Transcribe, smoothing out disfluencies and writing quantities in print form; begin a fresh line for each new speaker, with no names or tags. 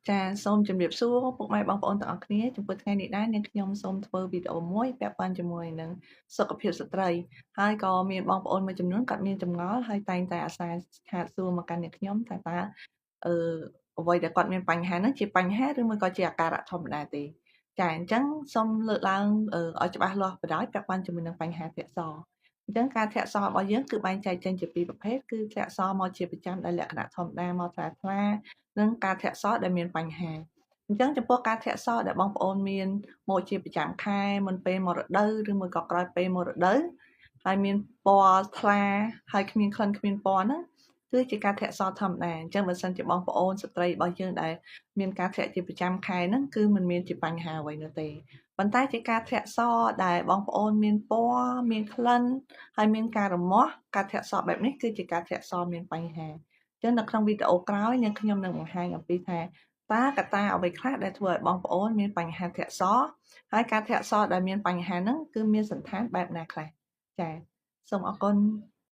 ចាសូមជម្រាបសួរពុកម៉ែបងប្អូនទាំងអស់គ្នាចំពោះថ្ងៃនេះដែរនាងខ្ញុំសូមធ្វើវីដេអូមួយពាក់ព័ន្ធជាមួយនឹងសុខភាពស្ត្រីហើយក៏មានបងប្អូនមួយចំនួនគាត់មានចម្ងល់ហើយតែងតែអាសាឆាតសួរមកកាន់នាងខ្ញុំថាតើអឺអ្វីដែលគាត់មានបញ្ហាហ្នឹងជាបញ្ហាឬមួយក៏ជាអាការៈធម្មតាទេចាអញ្ចឹងសូមលើកឡើងឲ្យច្បាស់លាស់បណ្ដោយពាក់ព័ន្ធជាមួយនឹងបញ្ហាធាក់សអញ្ចឹងការធាក់សរបស់យើងគឺបែងចែកចេញជាពីរប្រភេទគឺធាក់សមកជាប្រចាំដែលលក្ខណៈធម្មតាមកថ្លាថ្លានិងការធាក់សដែលមានបញ្ហាអញ្ចឹងចំពោះការធាក់សដែលបងប្អូនមានមកជាប្រចាំខែមុនពេលមករដូវឬមួយក៏ក្រោយពេលមករដូវហើយមានពណ៌ថ្លាហើយគ្មានក្លិនគ្មានពណ៌ហ្នឹងគឺជាការធាក់សធម្មតាអញ្ចឹងបើសិនជាបងប្អូនស្ត្រីរបស់យើងដែលមានការធាក់ជាប្រចាំខែហ្នឹងគឺមិនមានជាបញ្ហាអ្វីនោះទេប៉ុន្តែជាការធាក់សដែលបងប្អូនមានពណ៌មានក្លិនហើយមានការរមាស់ការធាក់សបែបនេះគឺជាការធាក់សមានបញ្ហាអញ្ចឹងនៅក្នុងវីដេអូក្រោយនាងខ្ញុំនឹងបង្ហាញអំពីថាតើកត្តាអ្វីខ្លះដែលធ្វើឲ្យបងប្អូនមានបញ្ហាធាក់សហើយការធាក់សដែលមានបញ្ហាហ្នឹងគឺមានសន្តានបែបណាខ្លះចាសូមអរគុណ។